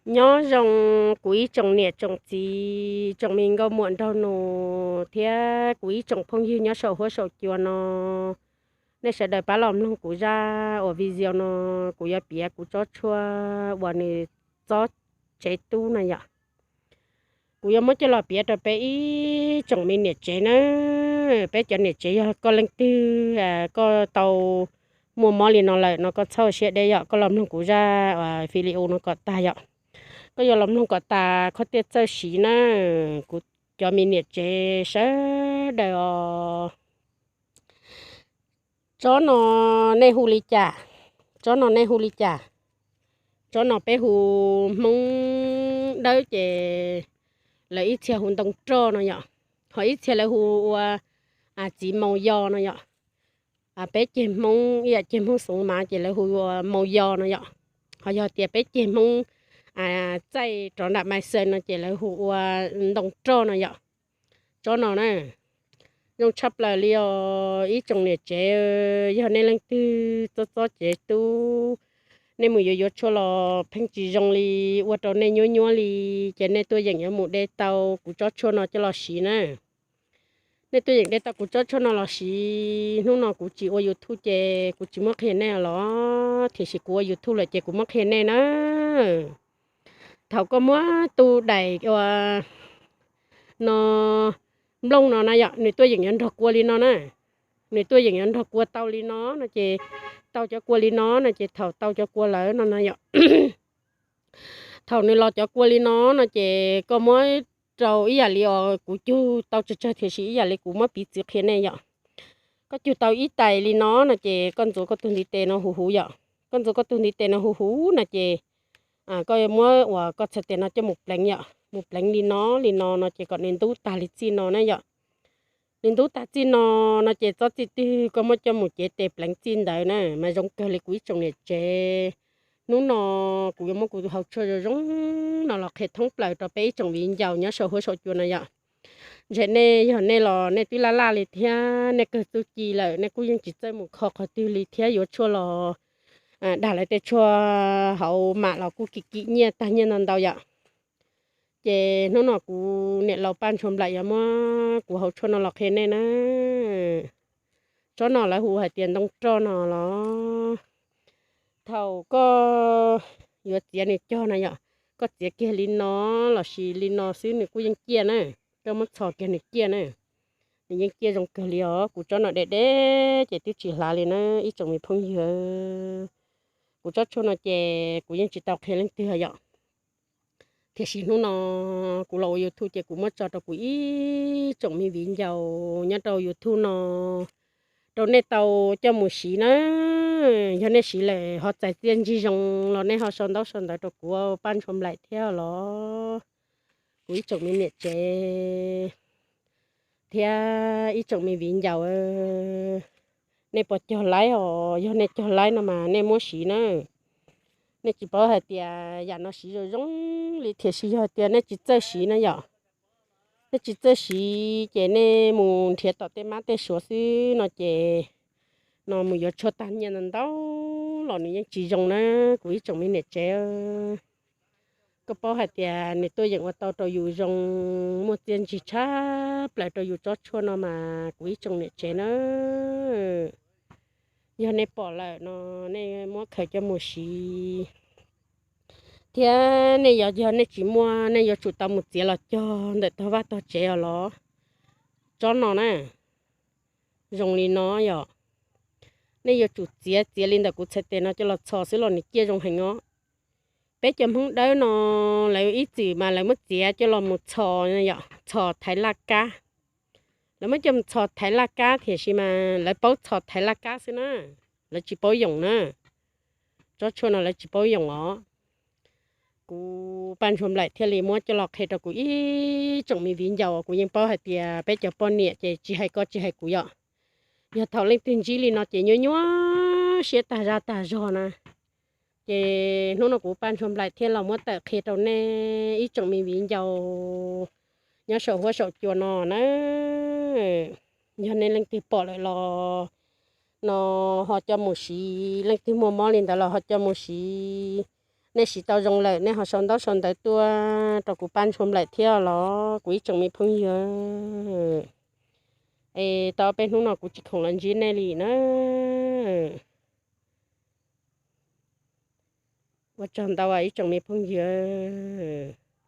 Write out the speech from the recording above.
Nyob zoo kuv ib tsoom niam tsoom txiv, tsoom me nkauj muam nraug nus thiab kuv ib tsoom phooj ywg nyob saum huab saum cua no. Nej sawv daws pab los mloog kuv zaj uas video no, kuv yuav piav kuv tsob tshuaj uas nws txob tsev tub no yom. Kuv yuav muab coj los piav rau peb ib tsoom me niam tsev na. Peb cov niam tsev yog koj leej twg koj tau muaj mob li no lawm no koj txhob siab deb yom, koj los mloog kuv zaj uas video no kom tag yom. Koj yuav los mloog kom tas koj thiaj txawj siv na, kuv cov me niam tsev sawv daws os. Tsob no nej hu li cas? Tsob no nej hu li cas? Tsob no peb hu, Hmoob Dawb ces lawv ib txhia hu ntoo roj no yom, ho ib txhia lawv hu ua txiv maus yos no yom. Peb ceg Hmoob ib yam ceg Hmoob Xoov Mav ces lawv hu ua maus yos no yom. Ho yog tias peb ceg Hmoob txaij rov nram Mai Xaws no ces lawv hu ua ntoo roj no yom. Tsob no na, zoo tshaj plaws li os ib tsoom niam tsev, yog nej leej twg txob txob tsev tub, nej mus yuav yuav tshuaj los pheej tsis zoo li, ua rau nej nyuab nyuab li, ces nej tuaj yeem yuav mus de tau kuv tsob tshuaj no coj los siv na. Nej tuaj yeem de tau kuv tsob tshuaj no los siv. Hnub no kuv tsis ua YouTube ces kuv tsis muab qhia nej los, tiam sis kuv ua YouTube lawm ces kuv muab qhia nej na. Thaum koj muab tus daim ua no, nplooj no na yom, nws tuaj yeem yuav nrog kua li no na. Nws tuaj yeem yuav nrog kua tau li no no ces, tau cov kua li no no ces thaum tau cov kua lawm no na yom, thaum nws los cov kua li no no ces koj muab rau ib yam li os, kuv cug tau tsawg tsawg tiam sis ib yam li kuv muab piv txwv qhia nej yom. Koj cug tau ib tais li no no ces koj ntxuav koj tug ntiv tes no huv huv yom. Koj ntxuav koj tug ntiv tes no huv huv no ces koj muab uas koj txhais tes no coj mus pleev yom, mus pleev li no li no no ces kom nws ntub tag li txij no na yom. Nws ntub tag txij no no ces txob txij twg koj muab coj mus cev tes pleev txij ntawd na mas zoo kawg li kuv ib tsoom niam tsev. Hnub no kuv yuav muab kuv hauv tshuaj zoo zoo no los qhia thoob plaws rau peb ib tsoom viv ncaus nyob saum huab saum cua no yom. Ntshe nej yog nej los nej twb laj laj li thiab, nej kawg txuj ci lawm, nej kuj yeej tsis txawj mus kho qhov twg li thiab, yuav tshuaj los dag lawv tej tshuaj hauv mam los kuj kim kim nyiaj tag nyiaj ntau ntau yom. Ces hnub no kuv niam laus Paj Ntshua Nplaim yuav muab kuv hauv tshuaj no los qhia nej na. Tsob no lawv hu hais tias ntoo roj no los, thaum koj yuav txiav nws cog na yom, koj txiav kiag li no lossis li no xwb nws kuj yeej ciaj na. Koj muab txhos kiag nws ciaj na, nws yeej ciaj zoo kawg li os. Kuv tsob no deb deb ces twb tsis hlav li na ib tsoom me phooj ywg. Kuv tsob tshuaj no ces kuv yeej tsis tau qhia leej twg yom. Tiam sis hnub no kuv los ua YouTube ces kuv muab tso rau kuv ib tsoom me viv ncaus nyob rau YouTube no rau nej tau coj mus siv na. Yog nej siv lawm ho txais txiaj ntsig zoo los nej ho sau ntaub sau ntawv rau kuv Paj Ntshua Nplaim thiab los, kuv ib tsoom me niam tsev thiab ib tsoom me viv ncaus. Nej puas cog laib os? Yog nej cog laib no mas nej muab siv na. Nej tsis paub hais tias yam no siv zoo zoo li, tiam sis yog tias nej tsis txawj siv na yom, nej tsis txawj siv ces nej mus nrhiav tom tej mab tej suav xwb no ces, no mus yuav tshuaj tag nyiaj ntau ntau los nws yeej tsis zoo na, kuv ib tsoom me niam tsev. Koj paub hais tias nws tuaj yeem ua tau rau yus zoo, muaj txiaj ntsig tshaj plaws rau yus tsob tshuaj no mas kuv ib tsoom niam tsev na. Yog nej pom lawm no, nej muab khaws coj mus siv. Thiab nej yog, yog nej tsis muaj, nej yuav tsum tau mus txiav los cog ntawm tog vaj tog tsev os los. Tsob no na, zoo li no yom. Nej yuav tsum txiav, txiav li ntawm kuv txhais tes no coj los txhos xwb los nws ciaj zoo heev os. Peb cov Hmoob Dawb no, lawv ib txwm mas lawv muab txiav coj los mus txhos, txhos thaiv laj kab. Lawv muab coj mus txhos thaiv laj kab tiam sis mas lawv paub txhos thaiv laj kab xwb na, lawv tsis paub yoom na. Tsob tshuaj no lawv tsis paub yoom os. Kuv Paj Ntshua Nplaim thiaj li muab coj los qhia rau kuv ib tsoom me viv ncaus, kuv yeej paub hais tias peb cov poj niam ces tsis hais koj tsis hais kuv yom. Yog thaum leej twg ntsib li no ces nyuaj nyuaj siab tag zaj tag zog na. Ces hnub no kuv Paj Ntshua Nplaim thiaj los muab tawm qhia rau nej ib tsoom me viv ncaus nyob saum huab saum cua no na. Yog nej leej twg pom lawm los no ho coj mus siv, leej twg muaj mob li ntawd los ho coj mus siv. nej siv tau zoo lawm nej ho sau ntaub sau ntawv tuaj rau kuv pab ntshua nplaim thiab los kuv ib tsoom me phooj ywg. Es tau peb hnub no kuv tsis khoom los ntsib nej li na. Ua tsaug ntau ib tsoom me phooj ywg.